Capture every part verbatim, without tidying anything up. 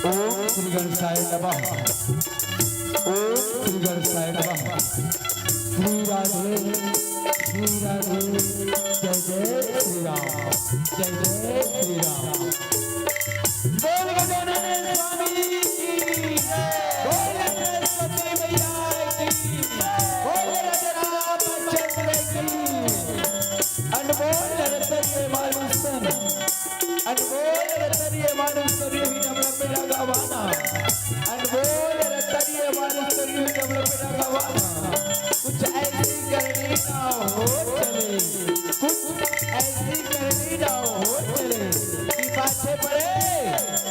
ओम श्री गणेशाय नमः। ओम श्री गणेशाय नमः। श्री राधे, श्री राधे। जय जय श्री राम, जय जय श्री राम। बोल गजानन स्वामी की, बोल सरस्वती मैया की, बोल राजा रामचंद्र की। अनमोल रतन ये मानुष तन, अनमोल रतन ये मानुष तन, ये भी जब लपेटा गवाना। अनमोल रतन ये मानुष तन, ये भी जब लपेटा गवाना। कुछ ऐसी करनी ना हो चले, कुछ ऐसी करनी ना हो चले कि पाछे पड़े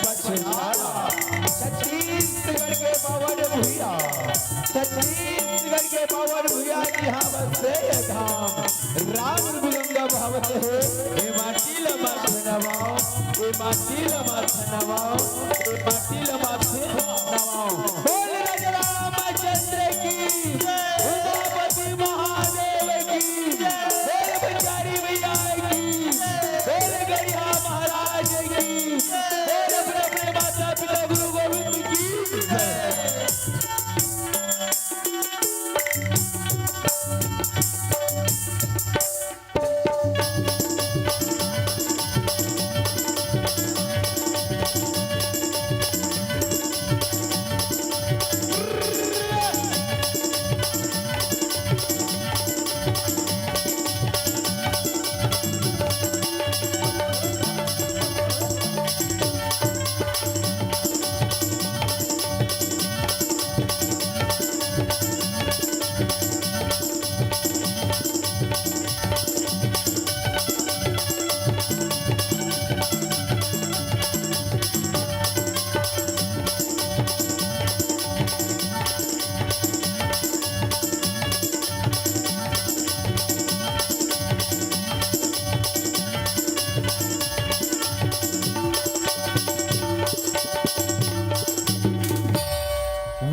पछतावा। छत्तीसगढ़ के पावन भुइया, छत्तीसगढ़ के पावन भुइया, जहाँ बसे ये धाम, राम रंग गंगा बहावत हे। ए माटी ल माथे नवाओ, ए माटी ल माथे नवाओ, ए माटी ल माथे नवाओ। बोल राजा रामचंद्र की, उमापति महादेव की, बोल भंडारी भैया की, बोल गड़िया महाराज की, बोल अपने अपने माता पिता गुरु गोविंद की जय।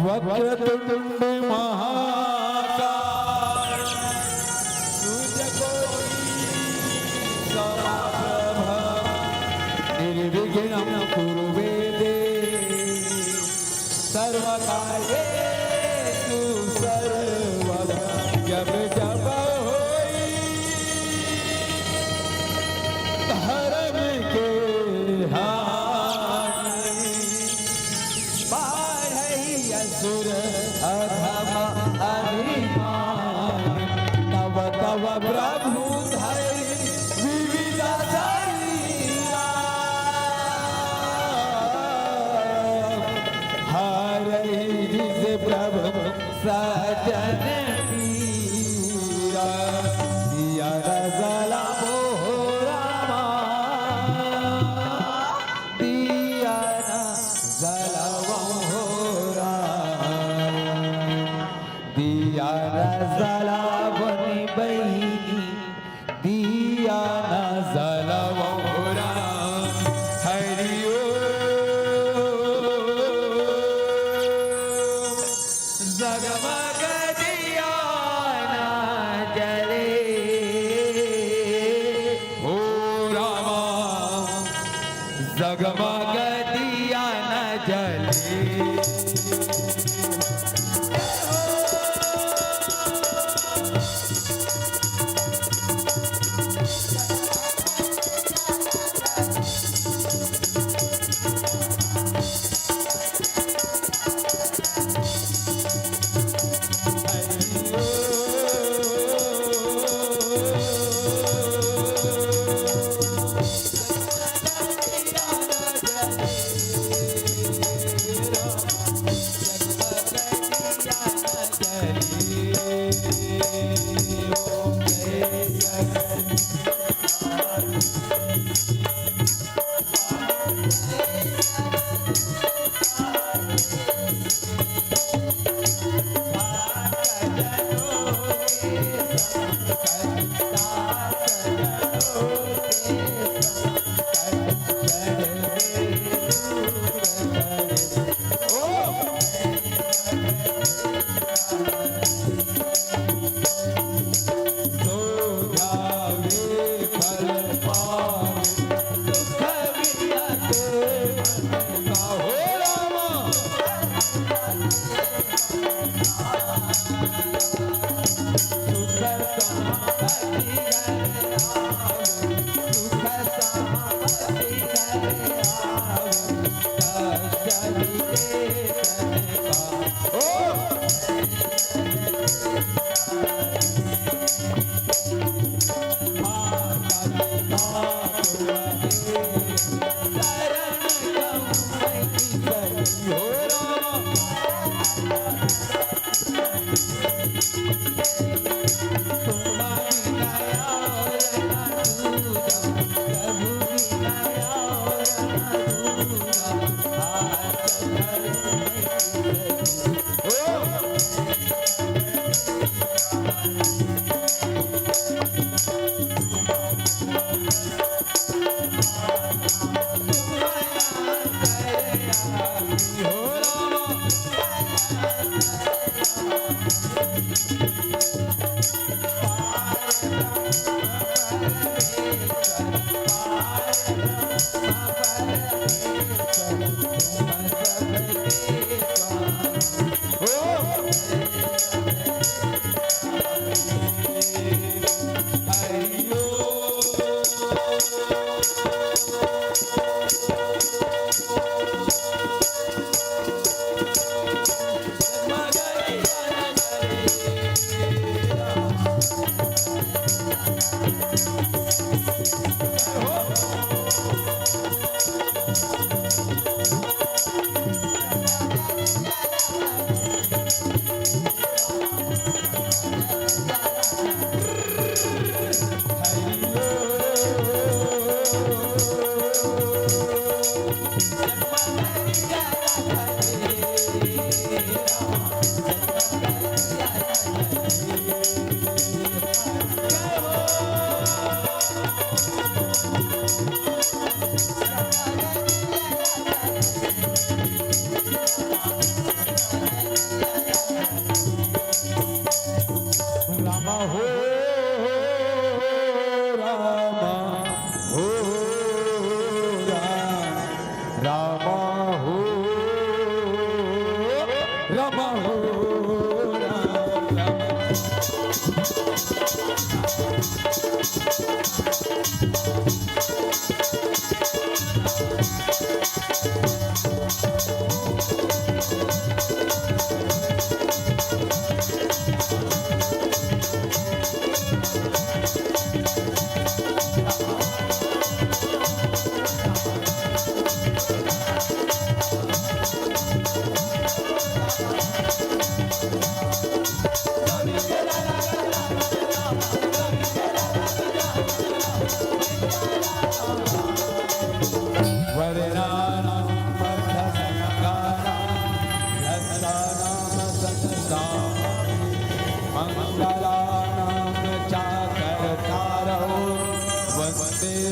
वक्रतुंड महाकाय, सूर्य निर्विघ्नं कुरु मे देव सर्वकार्येषु सर्वदा। जब जब होई धर्म के हानि, बाढ़ई असुर अधम अभिमान। तब तब प्रभु धरि विविध शरीरा, हरई जिस प्रभु सजन पीरा। दिया न जलावो रामा, दिया न जलावो रामा, दिया न जलावो नी बहिनी, दिया न जलावो रामा। हरि ओम। जगमग दिया न जले, हो रामा, जगमग दिया न जले।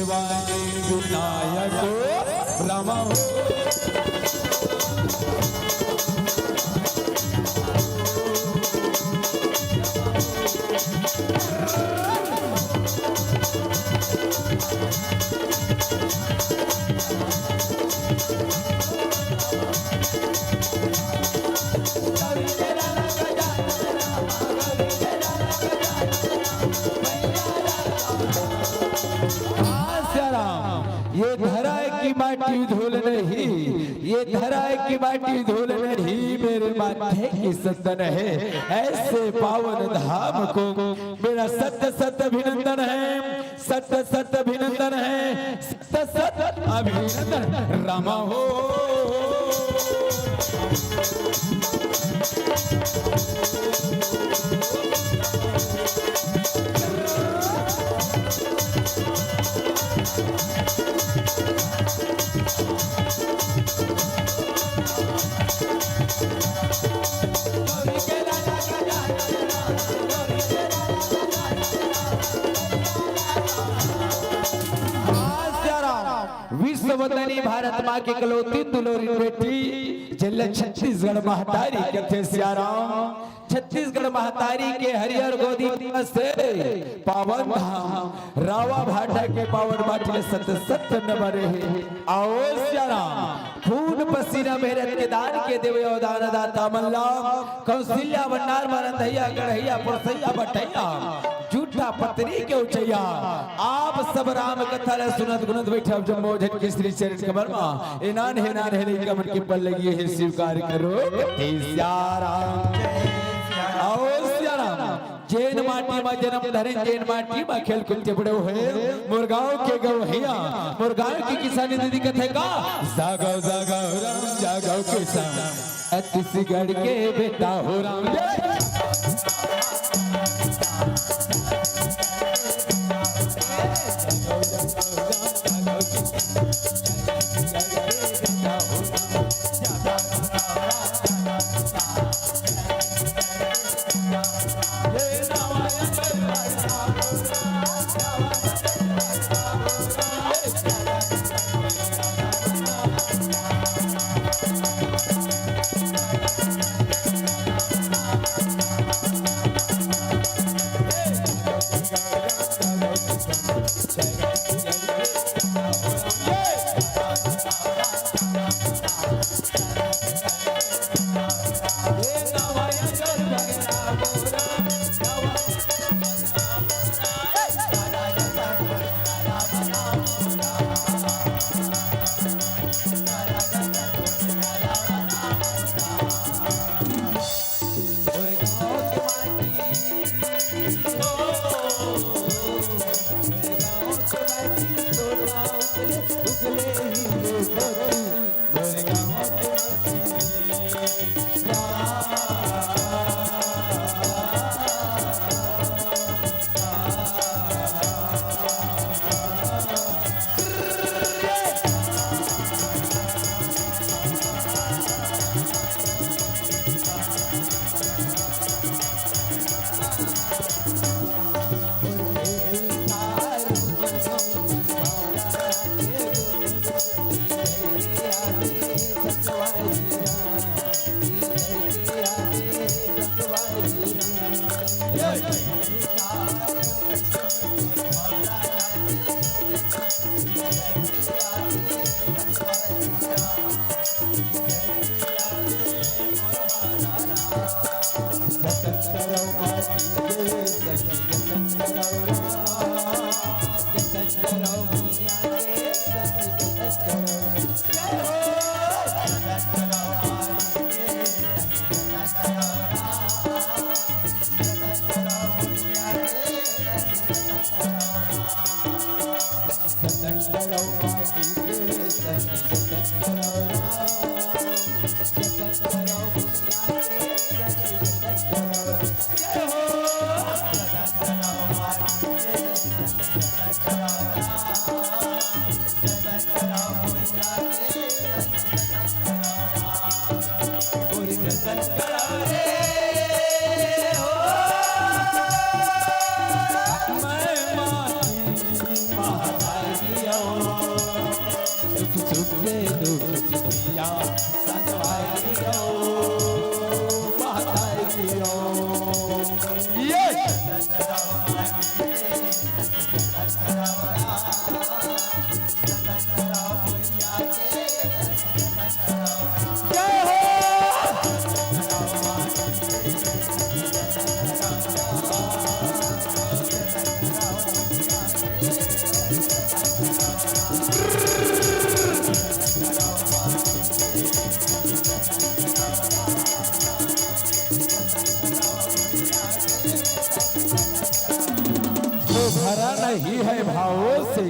विनायक राम हो। आसाराम, ये धरा की माटी धूल नहीं, ये धरा की माटी धूल नहीं, मेरे माथे की संदन है। ऐसे पावन धाम को मेरा सत सत अभिनंदन है, सत सत अभिनंदन है, सत सत अभिनंदन रामा हो। विश्व वंदनी भारत माँ की इकलौती दुलोरी बेटी, जेला छत्तीसगढ़ महतारी कथे सियाराम। छत्तीसगढ़ महतारी के हरियर गोदी से पावन धाम रावा भाटा के पावन माटी सत सत नमन हे। आओ सियाराम, खून पसीना मेहनत के दान के देवे अउ दान दाता मन ला। कौशल्या भंडार मा रंधइया, गढ़इया, परसइया, बटइया, जूठा पतरी के उचइया। आप सब राम कथा ला सुनत गुनत बइठे, अब जम्मो झन के श्री चरण कमल मा ए नान्हे नान्हे लइका मन के पल्ले गे हे, स्वीकार करो। हे सियाराम, आओ सियाराम। जेन माटी मा जनम धरेन, जेन माटी मा खेल कूद के बड़े होएन, मोर गाँव के गवइया, मोर गाँव के किसानी दीदी कथे का, जागव जागव राम जागव किसान, छत्तीसगढ़ के बेटा हो राम। संगवारी हो, माता की हो। ये जय हो। जो भरा नहीं है भावों से,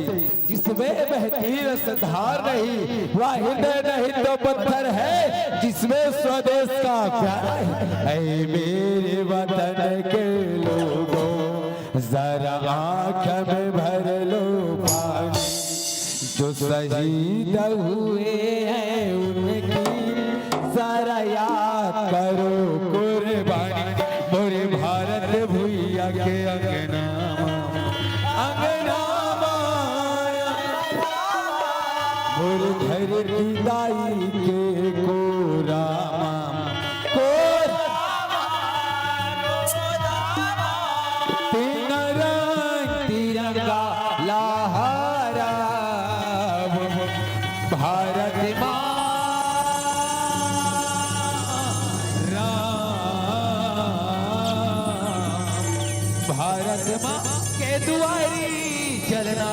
जिसमें बहती रसधार नहीं, वह हृदय नहीं तो पत्थर है, जिसमें स्वदेश का प्यार है। ऐ मेरे वतन के लोगों, जरा आँख में भर लो पानी। जो शहीद हुए हैं उनकी जरा याद करो कुर्बानी। मोरे भारत भुइया के अंगना मा, अंगना मा, मोर धरती दाई के कोरा मा, कोरा मा। तीन रंग तिरंगा लहराबो भारत माँ। राम भारत माँ के दुआरी चलना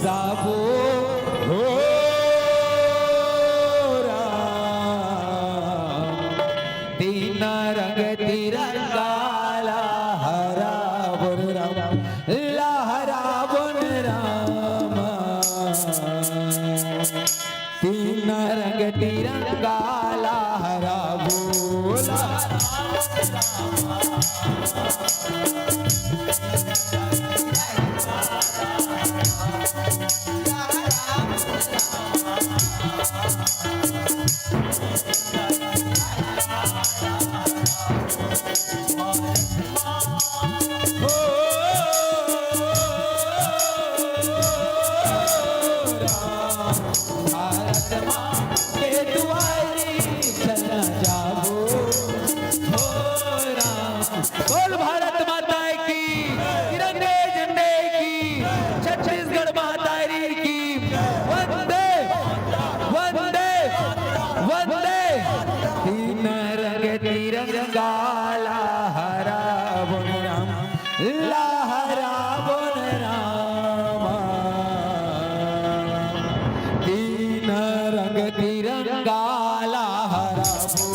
जाबो हो राम। तीन रंग तिरंगा लहराबो राम, लहराबो राम। तीन रंग तिरंगा लहराबो। भारत माँ के दुआरी चला जाबो हो राम। बोल भारत माता की, तिरंगे झंडे की, छत्तीसगढ़ महतारी की। वंदे, वंदे, वंदे। तीन रंग तिरंगा लहराबो राम, लहराबो राम। तीन रंग तिरंगा लहराबो।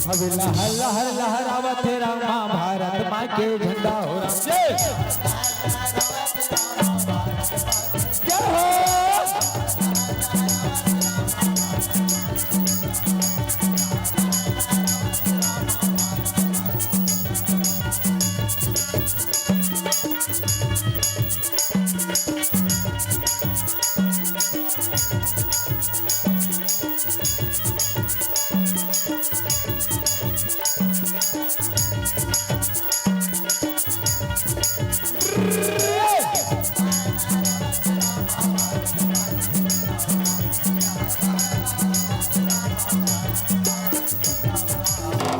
अबे लहर लहर लहरावत हे रामा, भारत माँ के झंडा हो राम। जय। जय हो।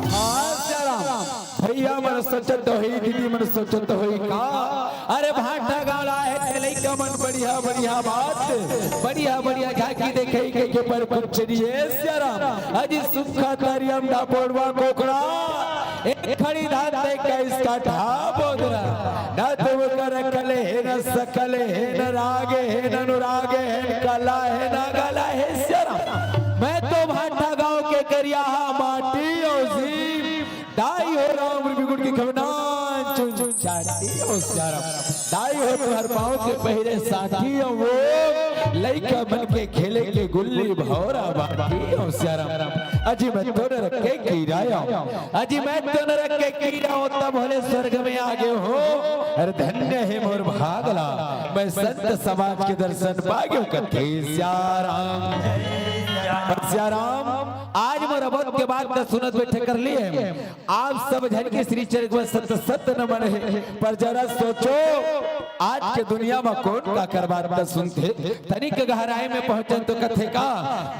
हाँ, जय राम। भैया मन सोचत होही, दीदी मन सोचत होही का? अरे भाटा गाँव ला हे ते लइका मन, बढ़िया बढ़िया बात, बढ़िया बढ़िया झांकी देखे के, के पर कुछ नहीं हे। जय राम। अजी सुखा तरियम डापोड़वा कोकड़ा, एक खड़ी धात इक्कीस काठा बोदरा। न तुम कर कल हे, न सकल हे, न राग हे, न अनुराग हे, न कला हे, न गला हे। सियाराम, मैं तो भाटा गांव के करिया हा माटी अउ जी। दाई हो राम बिगुड़ के खवना चुन चाटी अउ सियाराम। दाई हो तुहर पाँव के पहिरे साथी अउ वो लइका मन के खेले के गुल्ली भौरा बाटी अउ सियाराम। अजी मैं तो नरक के कीरा अउ अजी मैं तो नरक के कीरा अउ तब भले स्वर्ग में आगे हो। अरे धन्य हे मोर भागला, मैं संत समाज के दर्शन पागे हो कथे सियाराम। पर सियाराम, आज मोर अबोध के बात त सुनत बइठे कर लिए। आप सब झन के श्री चरण में सत सत नमन हे, पर जरा सोचो, आज के दुनिया में कोन काकर बात त सुनथे? तनिक गहराई में पहुंचन तो कथे का,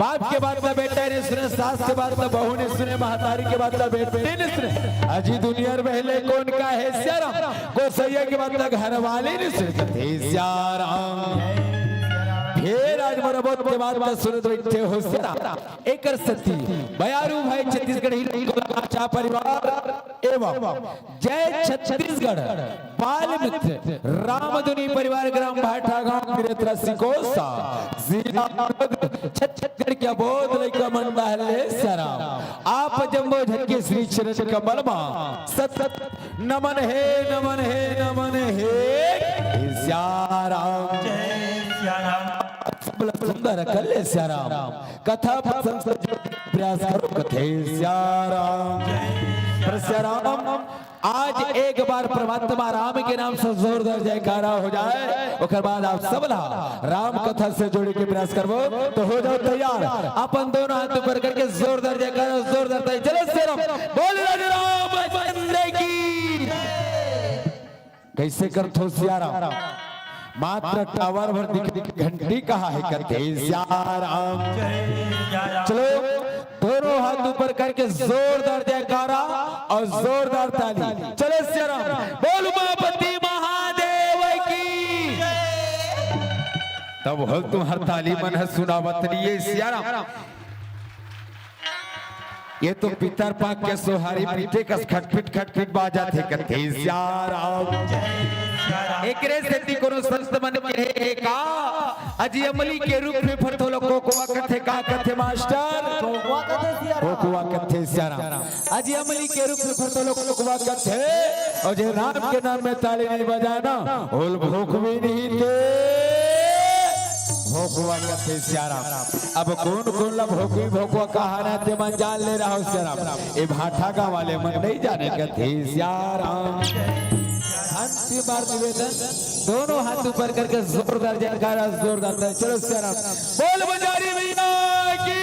बाप के बात त बेटा नइ सुने, सास के बात त बहू नइ सुने, महतारी के बात त बेटे नइ सुने। अजी दुनिया में पहले कोन का हे सियाराम, गोसैया के बात त घरवाली नइ सुने, कथे सियाराम। फेर आज मोर अबोध के बात त सुनत बइठे हो सियाराम। एकर सेती बयारू भाई छत्तीसगढ़ी लोक कला परिवार एवं जय छत्तीसगढ़ बाल मित्र रामधुनी परिवार ग्राम भाटा गांव बिरेतरा सिकोसा जिला दुर्ग छत्तीसगढ़ के अबोध लइका मन डहले सियाराम। आप जम्मो झन के श्री चरण कमल मा सत सत नमन हे, नमन हे, नमन हे। हे सियाराम। जय सियाराम। सब ल सुंदर कले सियाराम। कथा प्रसंग से जोड़े के प्रयास करो कथे सियाराम। पर सियाराम, आज एक बार परमात्मा राम के नाम से जोरदार जयकारा हो जाए, ओकर बाद आप सब ला राम कथा से जोड़े के प्रयास करबो। तो हो जाओ तैयार, अपन दोनों हाथ ऊपर करके जोरदार जयकारा, जोरदार ताली। चलो सियाराम, बोल राधे राम चंद्र की। कइसे करथो सियाराम? मात्र टावर भर दिख, घंटी कहाँ हे कथे सियाराम। चलो, दोनों हाथ ऊपर करके जोरदार जयकारा अउ जोरदार ताली। चलो सियाराम, बोल उमापति महादेव की। तब होल तुहर ताली मन ह सुनावत नइ हे सियाराम। ये तो पितर पाक के सोहारी पीटे कस खटखिट खटखिट बाजत हे कथे सियाराम। एकरे सेती कोनो संत मन के हे का, अजी अमली के रूख में फरथो ला कोकवा कथे, का कथे मास्टर? कोकवा कथे सियाराम। कोकवा कथे सियाराम। अजी अमली के रूख में फरथो ला कोकवा कथे, अउ जे राम के नाम में ताली नइ बजाय ना, ओला भोकवी नइ ते भोकवा कथे सियाराम। अब कोन कोन ला भोकवी भोकवा कहाना ते मन जान ले रहा हो सियाराम। ए भाटा गांव वाले मन नइ जाने कथे सियाराम। अंतिम बार निवेदन, दोनों हाथ ऊपर करके जोरदार जयकारा, जोरदार ताली। चलो सियाराम, बोल बंजारी भैया की।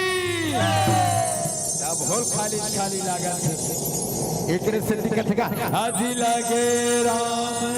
अब होल खाली खाली लागत हे, एकरे सेती कथे का, हाजी लागे राम।